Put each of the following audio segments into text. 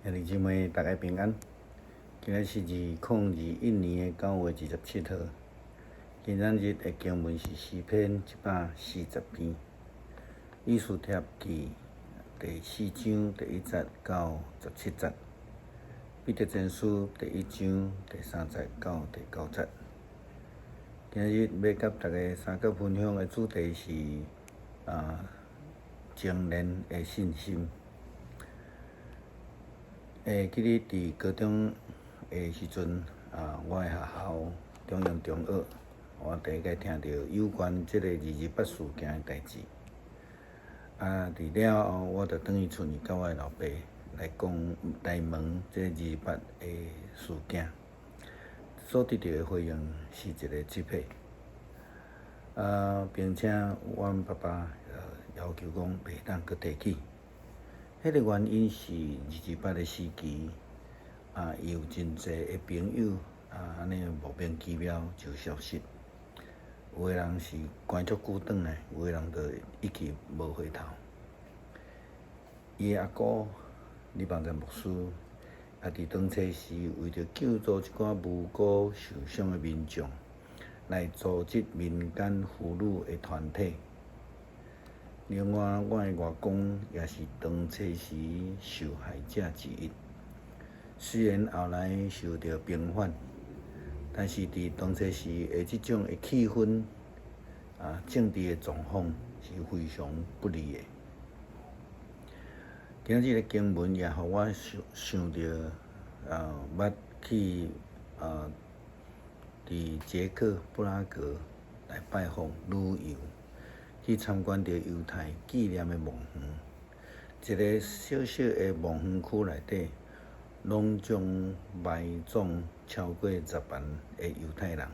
兄弟姊妹，大家平安。今日是2021年9月27號。今仔日的經文是詩篇140篇，以斯帖記第四章第一節到十七節，彼得前書第一章第三節到第九節。今日欲佮大家相共分享的主題是青年的信心。會記得佇高中的時陣，我的學校中央中學，我第一擺聽著有關這個二二八事件的代誌。佇了後，我就轉去厝裡佮我的老爸來講，來問這二二八的事件，所得著的回應是一個質批。並且阮爸爸要求講袂當閣提起。彼個原因是二二八的時期，伊有真濟的朋友，按呢莫名其妙就消失。有的人是關足久轉來，有的人就一去無回頭。伊的阿姑李邦珍牧師，也佇當初時為著救助一寡無辜受傷的民眾，來組織民間婦女的團體。另外，我的外公也是當初時受害者之一。雖然後來受著平反，但是佇當初時的這種的氣氛，政治的狀況是非常不利的。今仔日的經文也予我想想著，捌去佇捷克布拉格來拜訪旅遊。去參觀著猶太紀念的墓園，一个小小的墓園區內底，攏總埋葬超過10萬的猶太人。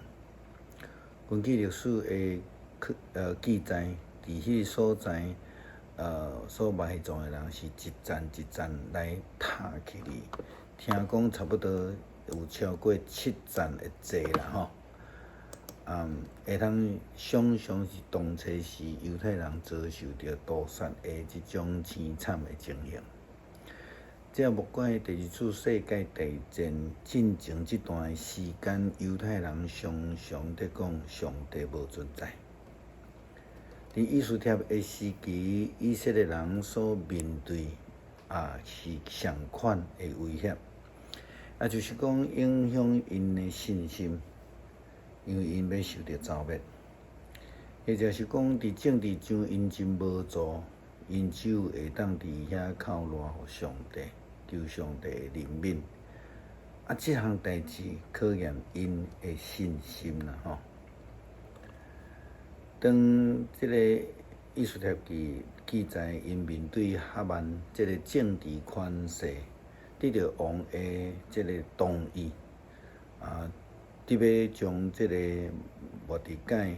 根據歷史的記載，佇彼个所在，所埋葬的人是一層一層來塔起去，聽講差不多有超過七層的濟啦吼。會通想像是當初時猶太人遭受著屠殺的這種凄慘的情形。這莫怪第二次世界大戰進前這段時間，猶太人常常佇講上帝無存在。佇以斯帖的時期，以色列人所面對也是仝款的威脅，也就是講影響𪜶的信心。因為𪜶欲受著剿滅，或者是講佇政治上𪜶真無助，𪜶只有會當佇遐靠賴予上帝，求上帝的憐憫。這項代誌考驗𪜶的信心啦吼。當這个以斯帖記記載，𪜶面對哈曼這个政治權勢，得著王的這个同意，得欲將這个末底改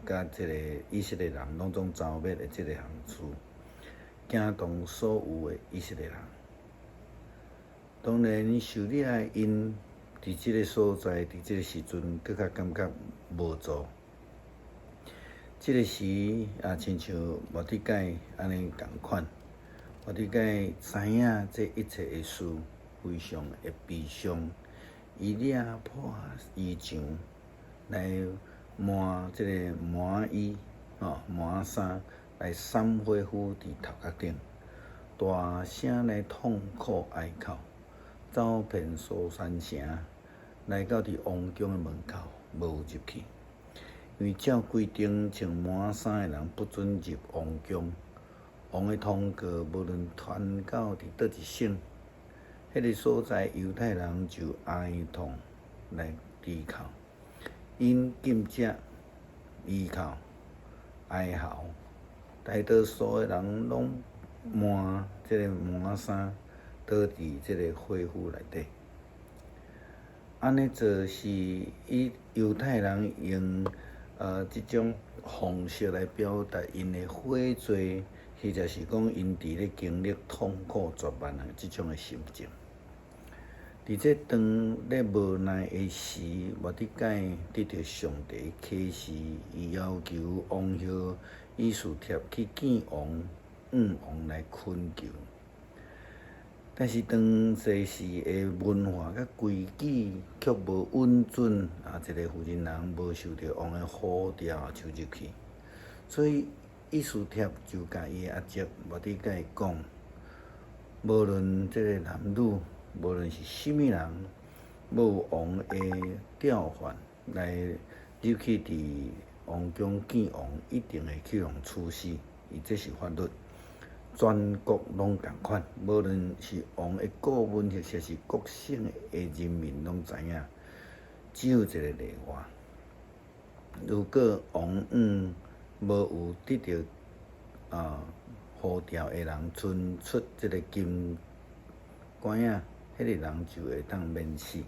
佮這个以色列人攏總剿滅的這个項事，驚動所有的以色列人。當然，受掠的𪜶佇這个所在，佇這个時陣，閣較感覺無助。這个時親像末底改按呢仝款，末底改知影這一切的事，非常的悲傷。伊掠破衣裳來抹這个麻衣，吼麻衫來散火敷佇頭殼頂，大聲來痛苦哀哭，走遍書珊城，來到佇王宮的門口，無有入去，因為照規定，穿麻衫的人不准入王宮。王的通告無論傳到佇佗一省，彼个所在猶太人就哀痛來哀哭，𪜶禁食、哀哭、哀嚎，大多數的人攏麻這个麻衫，倒佇這个火釜內底。按呢做是以猶太人用這種方式來表達𪜶的悔罪，或者是講𪜶佇咧經歷痛苦絕望的這種的心情。佇這當咧無奈的時，末底改得著上帝啟示，伊要求王后以斯帖去見王，向王來懇求。但是當時的文化佮規矩卻無允准啊，一個婦人人無受著王的呼召就入去，所以以斯帖就共伊的阿叔末底改講，無論這个男女，無論是啥物人，無有王的調喚來入去佇王宮見王，一定會去予處死，伊這是法律。全國攏仝款，無論是王的顧問，或者是各省的人民，攏知影。只有一個例外，如果王院無有得著呼召的人伸出這个金管仔，彼个人就會當免死。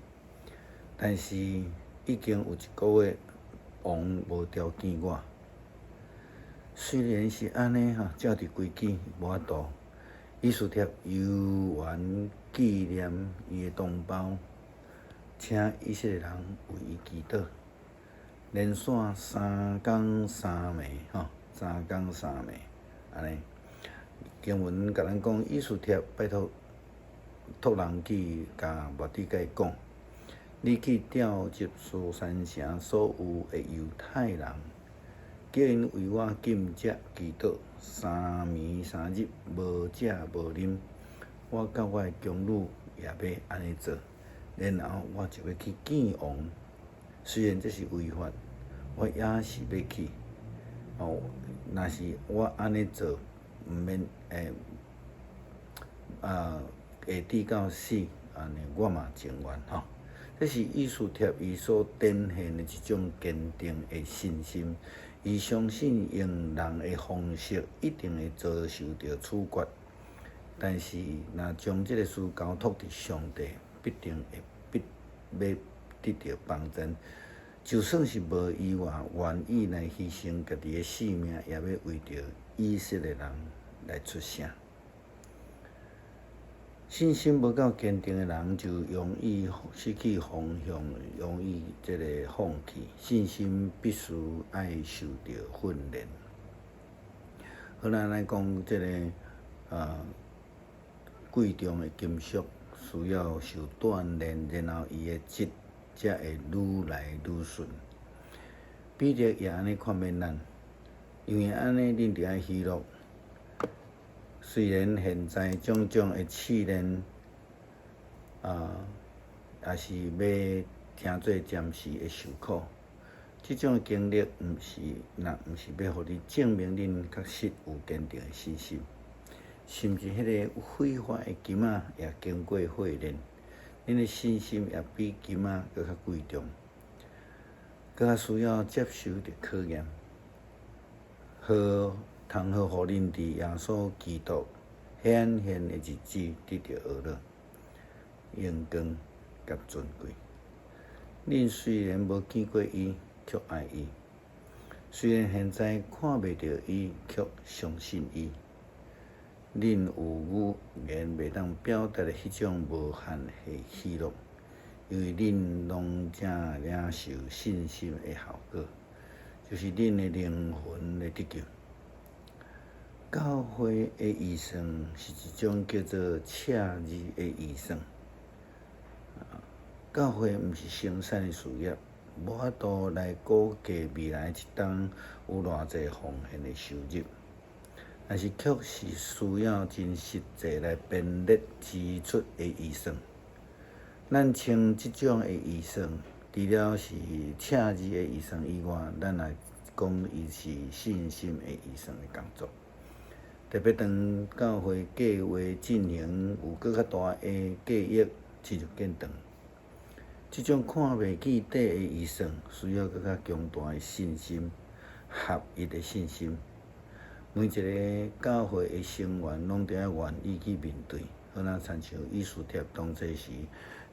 但是已經有一个月，王無召見我。雖然是按呢吼，照佇規矩無法度。以斯帖猶原紀念伊的同胞，請以色列人為伊祈禱，連續三工三暝吼，三工三暝按呢。經文共咱講，以斯帖拜託託人去共末底改講，你去調集書珊城所有的猶太人。叫𪜶為我禁食祈禱三暝三日，無食無啉。我佮我的宮女也欲按呢做，然後我就欲去見王。雖然這是違法，我也是欲去。哦，若是我按呢做，毋免會啊，會致到死，按呢我嘛情願吼。這是以斯帖伊所展現的一種堅定的信心。伊相信用人的方式一定會遭受著處決，但是若將這个事交託佇上帝，必定會必欲得著幫助。就算是無伊嘛願意來犧牲家己的性命，也欲為著以色列人來出聲。信心無夠堅定的人，就容易失去方向，容易這个放棄。信心必須愛受著訓練。好，咱來講這个貴重的金屬需要受鍛煉，然後伊的質才會愈來愈順。彼得也按呢勸勉咱，因為按呢，恁著愛喜樂。雖然現在種種的試煉，也是欲聽做暫時的受苦，這種經歷毋是，若毋是欲予你證明恁確實有堅定的信心，甚至彼个揮發的金仔也經過火煉，恁的信心也比金仔閣較貴重，閣較需要接受著考驗。好。通好，予恁佇耶穌基督顯現的日子得著呵咾、榮光佮尊貴。恁雖然無見過伊，卻愛伊；雖然現在看袂著伊，卻相信伊。恁有語言袂當表達的彼種無限的喜樂，因為恁攏正領受信心的效果，就是恁的靈魂的得救。教會的預算是一種叫做赤字的預算。教會毋是生產的事業，無法度來估計未來一冬有偌濟奉獻的收入，但是卻是需要真實際來編列支出的預算。咱稱這種的預算，除了是赤字的預算以外，咱來講伊是信心的預算的工作。特別當教會計劃進行有閣較大的計劃，親像建堂，這種看袂見底的預算，需要閣較強大的信心，合一的信心。每一个教會的成員攏著愛願意去面對，好若親像以斯帖當初時，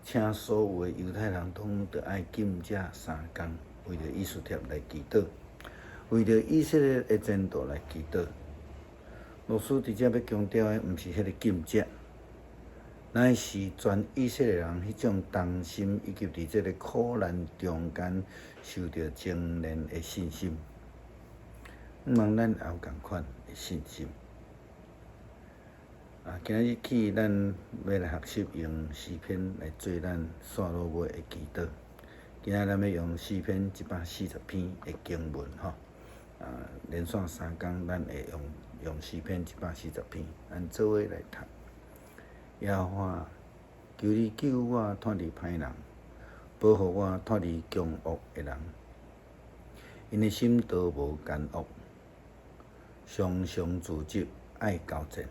請所有的猶太人攏著愛禁食三工，為著以斯帖來祈禱，為著以色列的前途來祈禱。牧師佇遮欲強調的，毋是彼个禁食，乃是全以色列人彼種同心，以及佇這个苦難中間受著精煉的信心。毋通咱也有仝款的信心。今仔日起，咱欲來學習用詩篇來做咱煞落尾的祈禱。今仔咱欲用詩篇140篇的經文吼，連續3工，咱會用詩篇一百四十篇，咱做伙來讀。耶和華，求你救我脫離歹人，保護我脫離強惡的人。𪜶的心都無奸惡，常常組織愛交戰。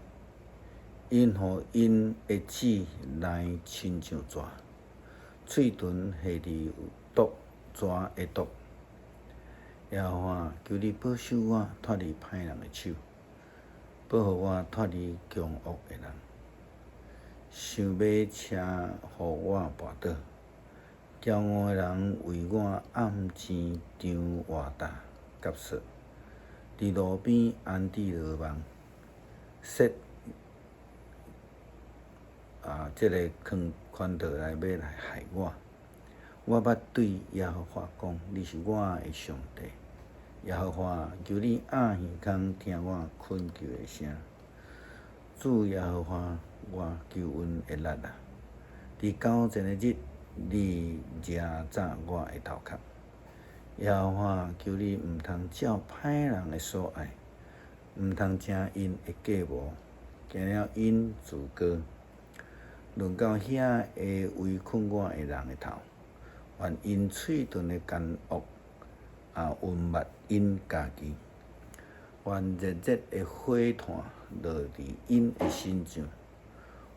𪜶予𪜶的舌來親像蛇，喙唇下佇有毒蛇的毒。耶和華，求你保守我脫離歹人的手，保護我脫離強惡的人。想欲車予我跋倒，驕傲的人為我暗箭張活罩結束，佇路邊安置羅網，設這个圈套來欲來害我。我捌對耶和華講：你是我的上帝。耶和華，求你掩耳孔聽我懇求的聲。主耶和華，我救恩的力啊！佇交戰的日，你遮罩我的頭殼。耶和華，求你毋通照歹人的所愛，毋通聽𪜶的計謀，驚了𪜶自高。輪到遐个圍困我的人的頭，願𪜶喙唇的奸惡也隱瞞𪜶家己，願熱熱的火炭落佇𪜶的身上，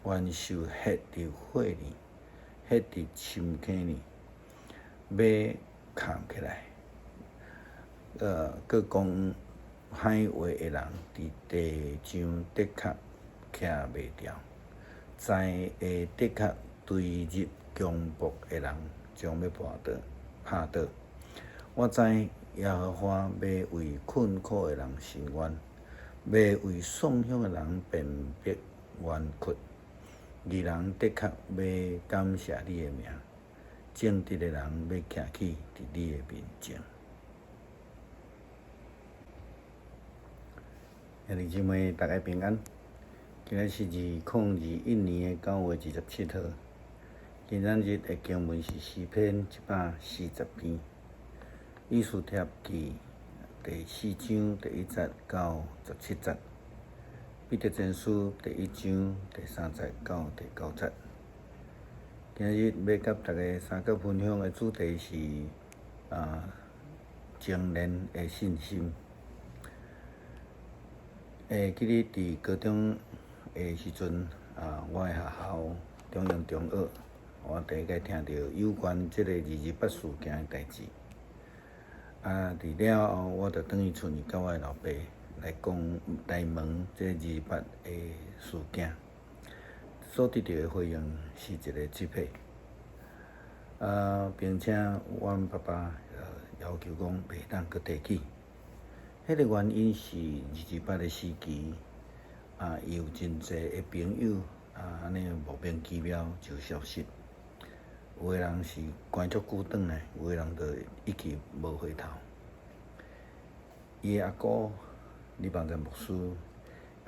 願受熱佇火裡，熱佇深坑裡，欲崁起來。閣講歹話的人，佇地上的確徛袂牢。知會的確墜入強暴的人，將欲跋倒、拍倒。我知耶和華欲為困苦的人伸冤，欲為喪鄉的人辨別冤屈。義人的確欲感謝你的名，正直的人欲徛起佇你的面前。兄弟姊妹，大家平安。今仔是2021年9月27號。今仔日的經文是詩篇140篇，以斯帖記第四章第一節到17節，彼得前書第一章第三節到第九節。今仔日欲佮大家相佮分享的主題是青年的信心。會記得佇高中的時陣，我的學校中正中學，我第一擺聽著有關這個二二八事件的代誌。佇了後，我就轉去厝裡，佮我的老爸來講，來問這二二八的事件，所得著的回應是一个這批。並且阮爸爸要求講袂當閣提起。彼个原因是二二八的時期，伊有真濟的朋友按呢莫名其妙就消失。有的人是關足久轉來，有的人就一去無回頭。伊的阿姑李邦珍牧師，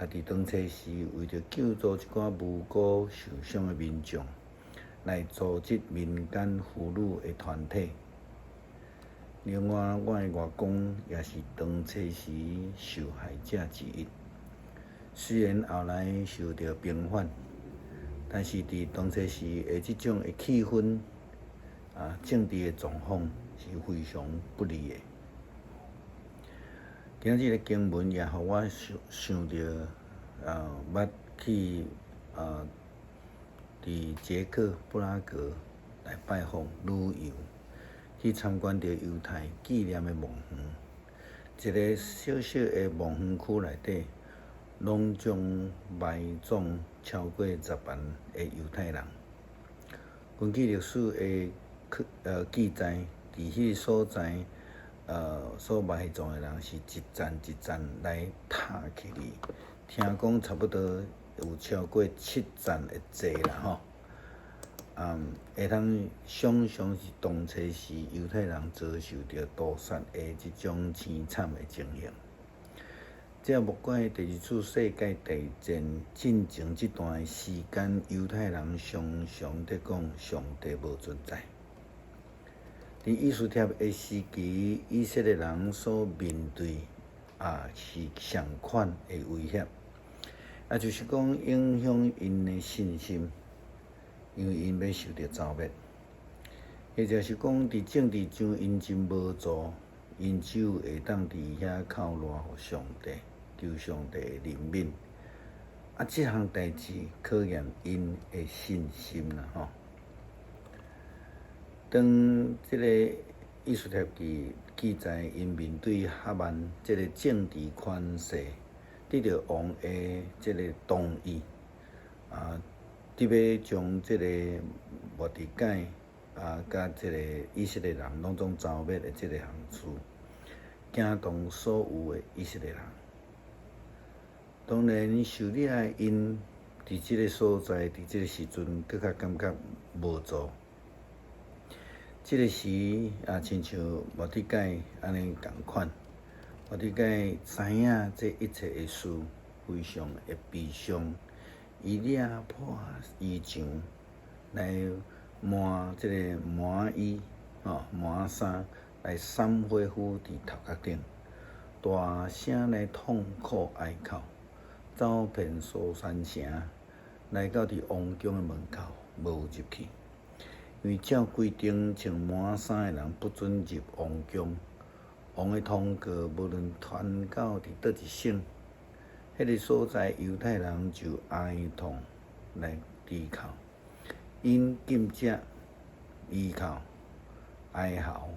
也佇當初時為著救助一寡無辜受傷的民眾，來組織民間婦女的團體。另外，我的外公也是當初時受害者之一。雖然後來受著平反，但是佇當初時的這種的氣氛，政治的狀況是非常不利的。今仔日的經文也予我想想著，捌去佇捷克布拉格來拜訪旅遊。去參觀著猶太紀念的墓園，一个小小的墓園區內底，攏總埋葬超過10萬的猶太人。根據歷史的記載，佇彼个所在，所埋葬的人是一層一層來塔起去，聽講差不多有超過7層的濟啦吼。會通想像是當初時猶太人遭受著屠殺的這種凄慘的情形。這莫怪第二次世界大戰進前這段時間，猶太人常常佇講上帝無存在。佇以斯帖的時期，以色列人所面對也是相款的威脅，也就是講影響𪜶的信心，因為𪜶欲受著誅滅，或者是講佇政治上𪜶真無助，𪜶只有會當佇遐哭賴予上帝，求上帝的憐憫。啊，這項代誌考驗𪜶的信心啦，吼。當這个以斯帖記記載，𪜶面對哈曼這个政治權勢，得著王的這个同意，啊，得欲將這个末底改啊，佮這个以色列人攏總誅滅的這个項事，驚動所有的以色列人。當然，受掠的𪜶佇這个所在，佇這个時陣，閣較感覺無助。這个時也親像末底改按呢仝款，末底改知影這一切的事，非常的悲傷，伊掠破衣裳來抹這个麻衣，吼麻衫來散火敷佇頭殼頂，大聲來痛苦哀哭，走遍書珊城，來到佇王宮的門口，無有入去。因為照規定，穿麻衫的人不准入王宮。王的通告無論傳到佇佗一省，彼个所在猶太人就哀痛來低哭，𪜶禁食、哀哭、哀嚎，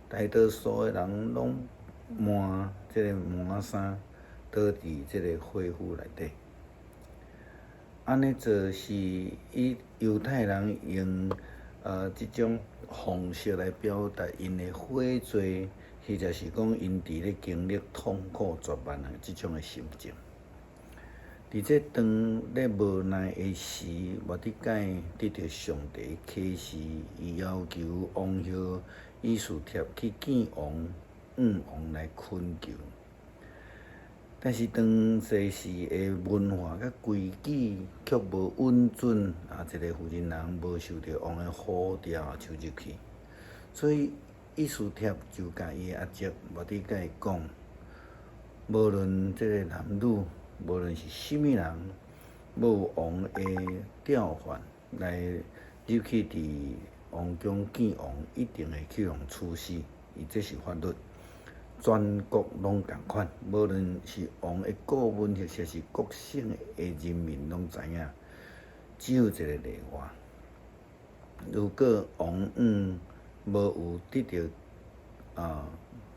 大多數的人攏麻這个麻衫，倒佇這个火釜內底。按呢做是以猶太人用這種方式來表達𪜶的悔罪，或者是講𪜶佇咧經歷痛苦絕望的這種的心情。佇這當咧無奈的時，末底改得著上帝啟示，伊要求王后以斯帖去見王，向王來懇求。但是當時的文化佮規矩卻無允准啊，一个婦人人無受著王的呼召就入去，所以以斯帖就共伊的阿叔末底改講，無論這个男女，無論是啥物人，無有王的調喚來入去佇王宮見王，一定會去予處死，伊這是法律。全國攏仝款，無論是王的顧問，或者是各省的人民，攏知影，只有一个例外。如果王向無有得著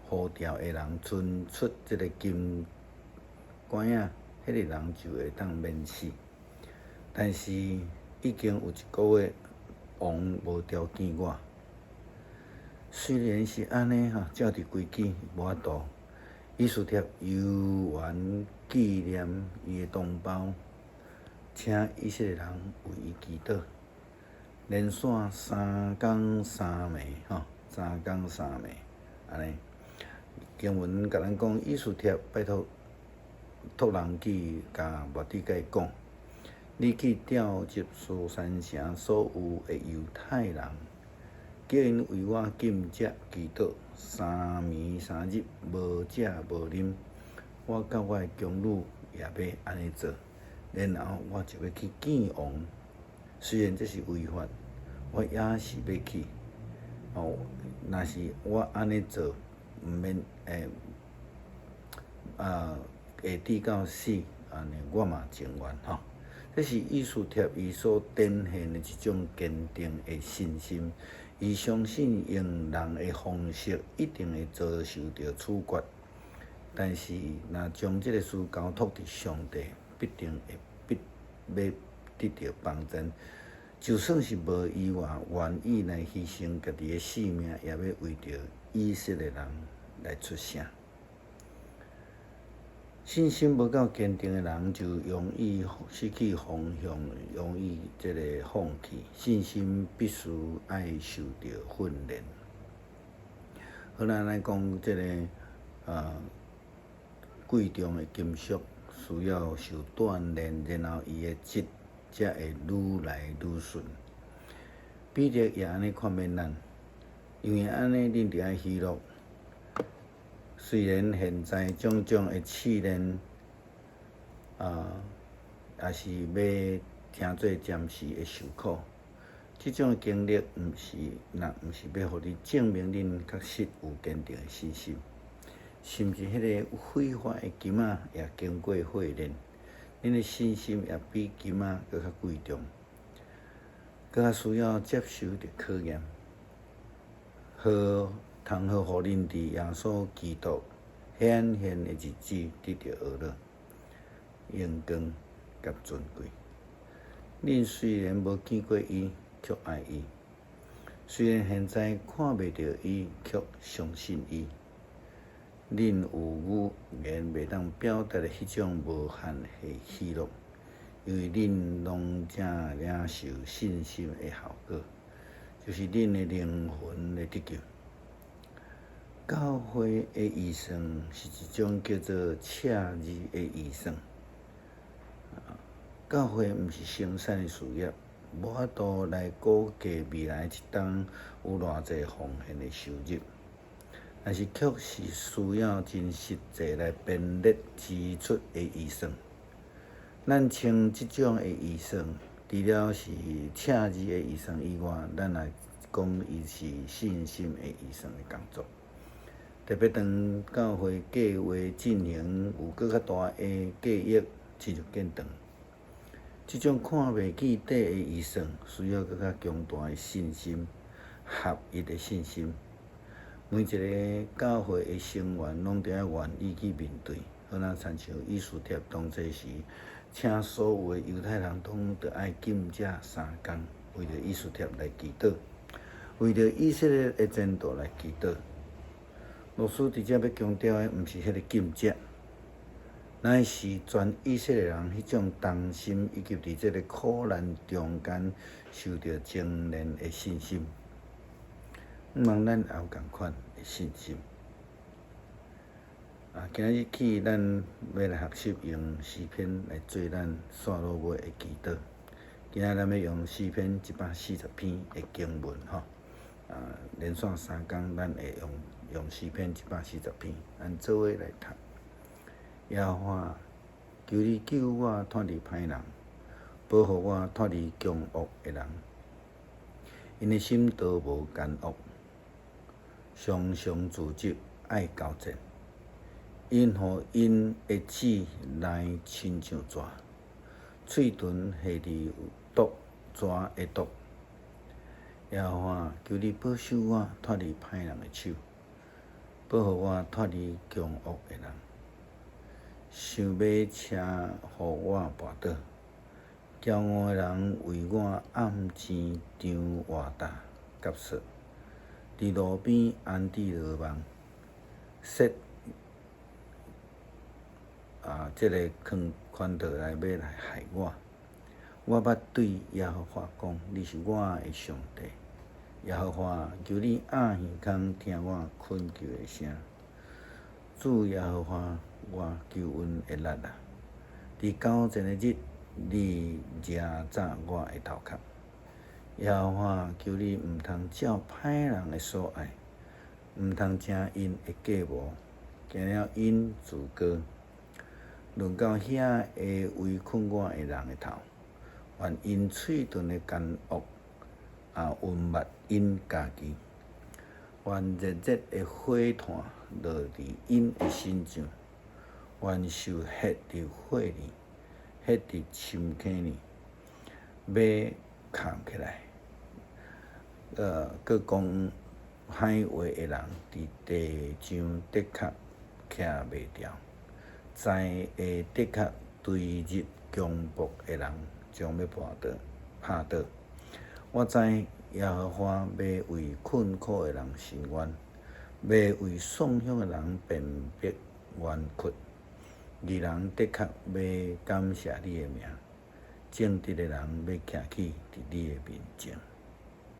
呼召的人伸出這个金桿仔，彼个人就會當免死。但是已經有一个月，王無召見我。雖然是按呢吼，照佇規矩無法度，以斯帖猶原紀念伊的同胞，請以色列人為伊祈禱，連續三工三暝吼，三工三暝按呢。經文共咱講，以斯帖拜託託人去共末底改講，你去調集書珊城所有的猶太人。叫𪜶為我禁食祈禱三暝三日，無食無啉。我佮我的宮女也欲按呢做，然後我就欲去見王。雖然這是違法，我也是欲去。哦，若是我按呢做，毋免會致到死，按呢我嘛情願吼。這是以斯帖伊所展現的一種堅定的信心。伊相信用人的方式一定會遭受著處決，但是若將這个事交託佇上帝，必定會必欲得著幫助。就算是無伊也願意來犧牲家己的性命，也欲為著以色列人來出聲。信心無夠堅定的人，就容易失去方向，容易這个放棄。信心必須愛受著訓練。好，咱來講這个，貴重的金屬需要受鍛煉，然後伊的質才會愈來愈順。彼得也按呢勸勉咱，因為按呢，恁著愛喜樂。雖然現在種種的試煉，也是欲聽做暫時的受苦。這種的經歷，毋是，若毋是欲予恁證明恁確實有堅定的信心，甚至彼个揮發的金仔也經過火煉，恁的信心也比金仔閣較貴重，閣較需要接受著考驗，好通好予恁佇耶穌基督顯現的日子得著呵咾、榮光佮尊貴。恁雖然無見過伊，卻愛伊；雖然現在看袂著伊，卻相信伊。恁有語言袂當表達的彼種無限的喜樂，因為恁攏正領受信心的效果，就是恁的靈魂的得救。教會的預算是一種叫做赤字的預算。教會毋是生產的事業，無法度來估計未來一冬有偌濟奉獻的收入，但是卻是需要真實際來編列支出的預算。咱稱這種的預算，除了是赤字的預算以外，咱來講伊是信心的預算的工作。特別當教會計劃進行有閣較大的計劃，親像建堂，這種看袂見底的預算，需要閣較強大的信心，合一的信心。每一个教會的成員攏著愛願意去面對，好若親像以斯帖當初時，請所有的猶太人攏著愛禁食3工，為著以斯帖來祈禱，為著以色列的前途來祈禱。牧師佇遮欲強調的，毋是彼个禁食，乃是全以色列人彼種同心，以及佇這个苦難中間受著精煉的信心。毋茫咱也有仝款的信心。今仔日起，咱欲來學習用詩篇來做咱煞落尾的祈禱。今仔咱欲用詩篇140篇的經文，吼，連續3工，咱會用詩篇一百四十篇，咱做伙來讀。耶和華，求你救我脫離歹人，保護我脫離強惡的人。𪜶的心都無奸惡，常常組織愛交戰。𪜶予𪜶的舌來親像蛇，喙唇下佇毒蛇的毒。耶和華，求你保守我脫離歹人的手，保護我脫離強惡的人。想欲車予我跋倒，驕傲的人為我暗箭張活罩結束，佇路邊安置羅網，設這个圈套來欲來害我。我捌對耶和華講：你是我的上帝。耶和華，求你掩耳孔聽我懇求的聲。主耶和華，我救恩的力啊！佇交戰的日，你遮罩我的頭殼。耶和華，求你毋通照歹人的所愛，毋通聽𪜶的計謀，驚了𪜶自高。輪到遐个圍困我的人的頭，願𪜶喙唇的奸惡也隱瞞𪜶家己，願熱熱的火炭落佇𪜶的身上，願受熱佇火裡，熱佇深坑裡，欲崁起來。閣講歹話的人，佇地上的確徛袂牢，知會的確墜入強暴的人將欲跋倒、拍倒。我知耶和華欲為困苦的人伸冤，欲為喪鄉的人辨別冤屈。義人的確欲感謝你的名，正直的人欲徛起佇你的面前。